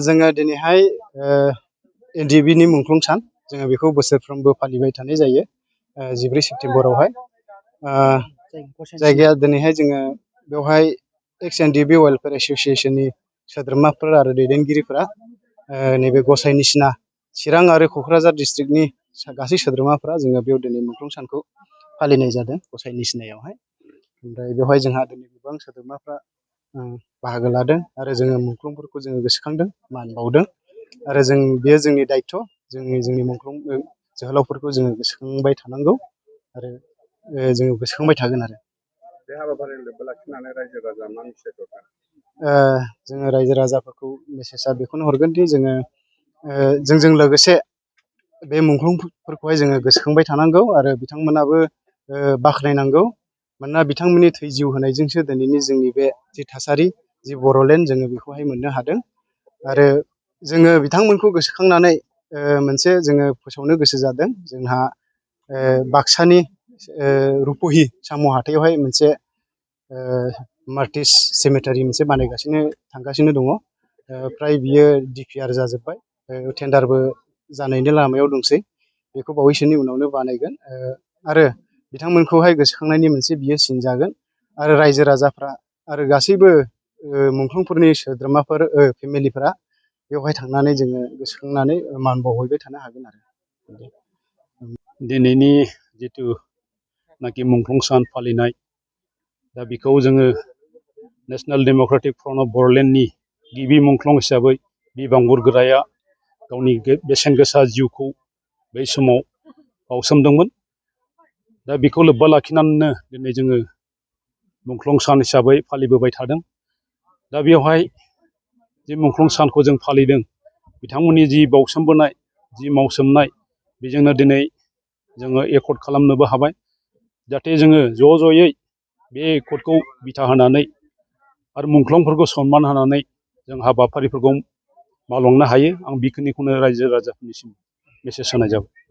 जोङो दिनैहाय एनडिएफबि नि मुंख्लं सान जोङो बेखौ बोसोरफ्रोमबो फालिबाय थानाय जायो 14 सेप्तेम्बरावहाय जायगाया दिनैहाय जोङो बेवहाय एक्स एनडिएफबि वेलफेयार एस'सिएशननि सोद्रोमाफोर आरो दैदेनगिरिफोरा नैबे गसाइनिसिना चिरां आरो क'क्राझार डिस्ट्रिक्टनि गासै सोद्रोमाफोरा जोङो बेयाव दिनै मुंख्लं सानखौ फालिनाय जादों गसाइनिसिनायावहाय। ओमफ्राय बेवहाय जोंहा दिनै गोबां सोद्रोमाफ्रा बाहागो लादों आरो जोङो मुंख्लंफोरखौ जोङो गोसोखांदों मान बावदों आरो बेयो जोंनि दायथ' जोंनि मुंख्लं जोहोलावफोरखौ जोङो गोसोखांबाय थानांगौ आरो जोङो गोसोखांबाय थागोन आरो बे हाबाफारिखौ लोब्बा लाखिनानै रायजो राजा मा मेसेज हरगोन? जोङो रायजो राजाफोरखौ मेसेजआ बेखौनो हरगोन दि जोङो जोंजों लोगोसे बे मुंख्लंफोरखौहाय जोङो गोसोखांबाय थानांगौ आरो बिथांमोनाबो बाख्नायनांगौ। मानोना बिथांमोननि थै जिउ होनायजोंसो दिनैनि जोंनि बे जि थासारि जि बर'लेण्ड जोङो बेखौहाय मोननो हादों आरो जोङो बिथांमोनखौ गोसोखांनानै मोनसे जोङो फोसावनो गोसो जादों। जोंहा बाक्सानि रुपहि साम' हाथायावहाय मोनसे मार्टिस सेमेटारि मोनसे थांगासिनो दङ। फ्राय बियो DPR जाजोब्बाय, टेन्डारबो जानायनि लामायाव दंसै। बेखौ बावैसोनि उनावनो बानायगोन आरो बिथांमोनखौहाय गोसोखांनायनि मोनसे बियो सिन जागोन आरो रायजो राजाफ्रा आरो गासैबो मुंख्लंफोरनि सोद्रोमाफोर फेमिलिफोरा बेवहाय थांनानै जोङो गोसोखांनानै मान बावहैबाय थानो हागोन आरो दिनैनि जिथुनाखि मुंख्लं सान फालिनाय दा बेखौ जोङो नेसनेल डेम'क्रेटिक फ्रन्ट अफ बर'लेण्डनि गिबि मुंख्लं हिसाबै बिर बंगुरगोराया गावनि बेसेन गोसा जिउखौ बै समाव बावसोमदोंमोन। दा बेखौ लोब्बा लाखिनानैनो दिनै जोङो मुंख्लं सान हिसाबै फालिबोबाय थादों। दा बेवहाय जि मुंख्लं सानखौ जों फालिदों, बिथांमोननि जि बावसोमबोनाय जि मावसोमनाय बेजोंनो दिनै जोङो एकर्ड खालामनोबो हाबाय। जाहाथे जोङो ज' ज'यै बे एकर्डखौ बिथा होनानै आरो मुंख्लंफोरखौ सनमान होनानै जों हाबाफारिफोरखौ मावलांनो हायो। आं बेखिनिखौनो रायजो राजाफोरनिसिम मेसेज होनाय जाबाय।